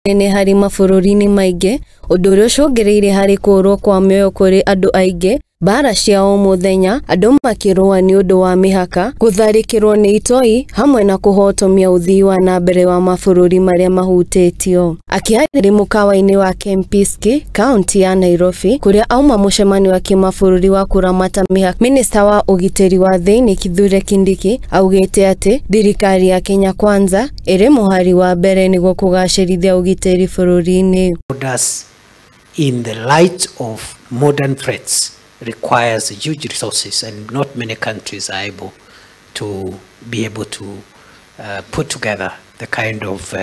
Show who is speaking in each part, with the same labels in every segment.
Speaker 1: Nene harĩ mabũrũri-inĩ maingĩ, ũndũ ũrĩa ũcũngĩrĩirie harĩ kũũrwo kwa mĩoyo kũrĩ andũ aingĩ, mbara cia o mũthenya, andũ makĩrũa nĩ ũndũ wa mĩhaka, gũtharĩkĩrwo nĩ itoi, hamwe na kũhotomia ũthii wa na mbere wa mabũrũri marĩa mahutĩtio. Akĩarĩria mũkawa-inĩ wa Kempinski, kaunti ya Nairobi, kũrĩa auma mũcemanio wa kĩmabũrũri wa kũramata mĩhaka, minista wa ũgitĩri wa thĩinĩ Kithure Kindiki augĩte atĩ thirikari ya Kenya Kwanza ĩrĩ mũhari wa mbere nĩguo kũgacĩrithia ũgitĩri bũrũri-inĩ.
Speaker 2: Borders in the light of modern threats requires huge resources, and not many countries are able to be able to put together the kind of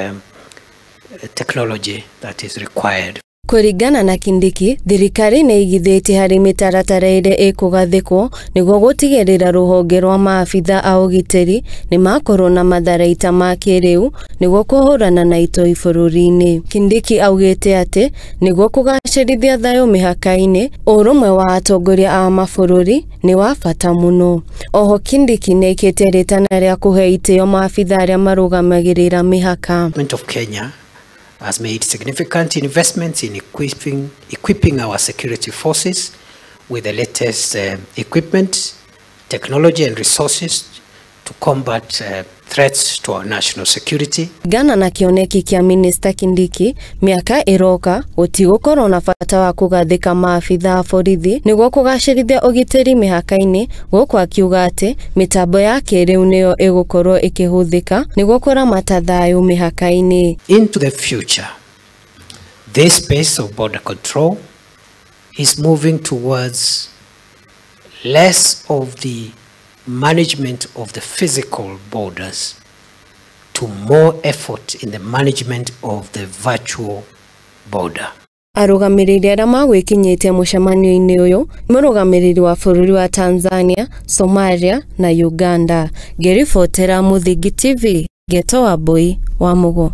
Speaker 2: technology that is required.
Speaker 1: Kũringana na Kindiki, thirikari nĩ ĩigithĩtie harĩ mĩtaratara ĩrĩa ĩkũgathĩkwo nĩguo gũtigĩrĩra rũhonge rwa maabitha a ũgitĩri nĩ makorwo na matharaita ma kĩrĩu nĩguo kũhũrana na itoi bũrũri-inĩ. Kindiki augĩte atĩ nĩguo kũgacĩrithia thayũ mĩhaka-inĩ, ũrũmwe wa atongoria a mabũrũri nĩ wa bata mũno. Oho Kindiki nĩ aikĩtie rĩtana rĩa kũhe itĩo maabitha arĩa marũgamagĩrĩra mĩhaka.
Speaker 2: Government of Kenya has made significant investments in equipping our security forces with the latest equipment, technology and resources to combat threats to our national security.
Speaker 1: Ghana na kĩoneki kĩa minista Kindiki, mĩaka ĩroka gũtigũkorwo na bata wa kũgathĩka maabitha a borithi nĩguo kũgacĩrithia ũgitĩri mĩhaka-inĩ, gũkũ akiuga atĩ mĩtambo ya kĩrĩu nĩyo ĩgũkorwo ĩkĩhũthĩka nĩguo kũramata thayũ mĩhaka-inĩ.
Speaker 2: Into the future, this space of border control is moving towards less of the management of the physical borders to more effort in the management of the virtual border.
Speaker 1: Arũgamĩrĩri arĩa magwĩkinyĩtie mũcemanio-inĩ ũyũ nĩ mũrũgamĩrĩri wa bũrũri wa Tanzania, Somalia na Uganda. Ngĩribotera Mũthingi TV, Geto wa Mbui wa Mugo.